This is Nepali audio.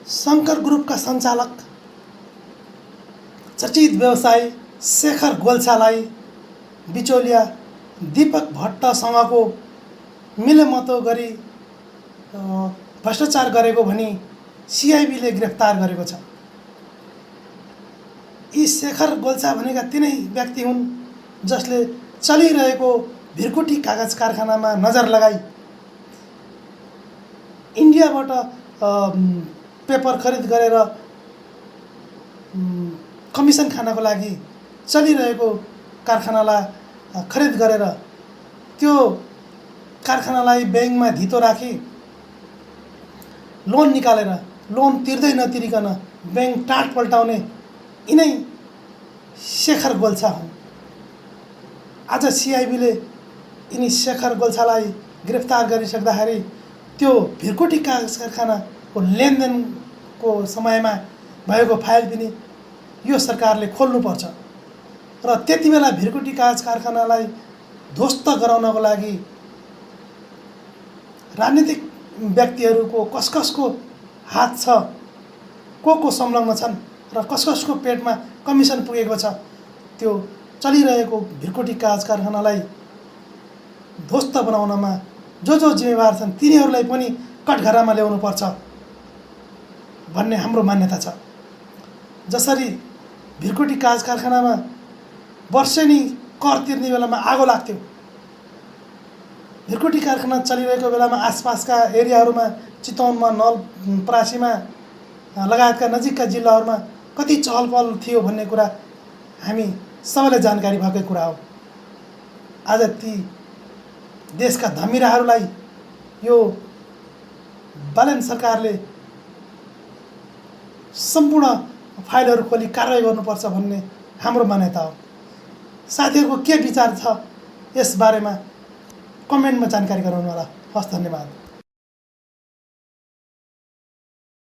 शङ्कर ग्रुपका सञ्चालक चर्चित व्यवसायी शेखर गोल्छालाई बिचौलिया दीपक भट्टसँगको मिलेमतो गरी भ्रष्टाचार गरेको भनी सिआइबीले गिरफ्तार गरेको छ। यी शेखर गोल्छा भनेका तिनै व्यक्ति हुन् जसले चलिरहेको भिरकुटी कागज कारखानामा नजर लगाई इन्डियाबाट पेपर खरिद गरेर कमिसन खानको लागि चलिरहेको कारखानालाई खरिद गरेर त्यो कारखानालाई ब्याङ्कमा धितो राखी लोन निकालेर लोन तिर्दै नतिरिकन ब्याङ्क टाट पल्टाउने यिनै शेखर गोल्छा हुन्। आज सिआइबीले यिनी शेखर गोल्छालाई गिरफ्तार गरिसक्दाखेरि त्यो भिरकुटी कागज कारखानाको लेनदेनको समयमा भएको फाइल पनि यो सरकारले खोल्नुपर्छ र त्यति बेला भिरकुटी कागज कारखानालाई ध्वस्त गराउनको लागि राजनीतिक व्यक्तिहरूको कसको हात छ, को संलग्न छन् र कसको पेटमा कमिसन पुगेको छ, त्यो चलिरहेको भिरकुटी कागज कारखानालाई ध्वस्त बनाउनमा जो जिम्मेवार छन् तिनीहरूलाई पनि कठघरामा ल्याउनुपर्छ भन्ने हाम्रो मान्यता छ। जसरी भिरकुटी कागज कारखानामा वर्षेनी कर तिर्ने बेलामा आगो लाग्थ्यो, भिरकुटी कारखाना चलिरहेको बेलामा आसपासका एरियाहरूमा चितवनमा, नवलपरासीमा लगायतका नजिकका जिल्लाहरूमा कति चहल पहल थियो भन्ने कुरा हामी सबैलाई जानकारी भएकै कुरा हो। आज ती देशका धमिराहरूलाई यो बालेन सरकारले सम्पूर्ण फाइलहरू खोली कारवाही गर्नुपर्छ भन्ने हाम्रो मान्यता हो। साथीहरूको के विचार छ यस बारेमा कमेन्टमा जानकारी गराउनु होला। हस्, धन्यवाद।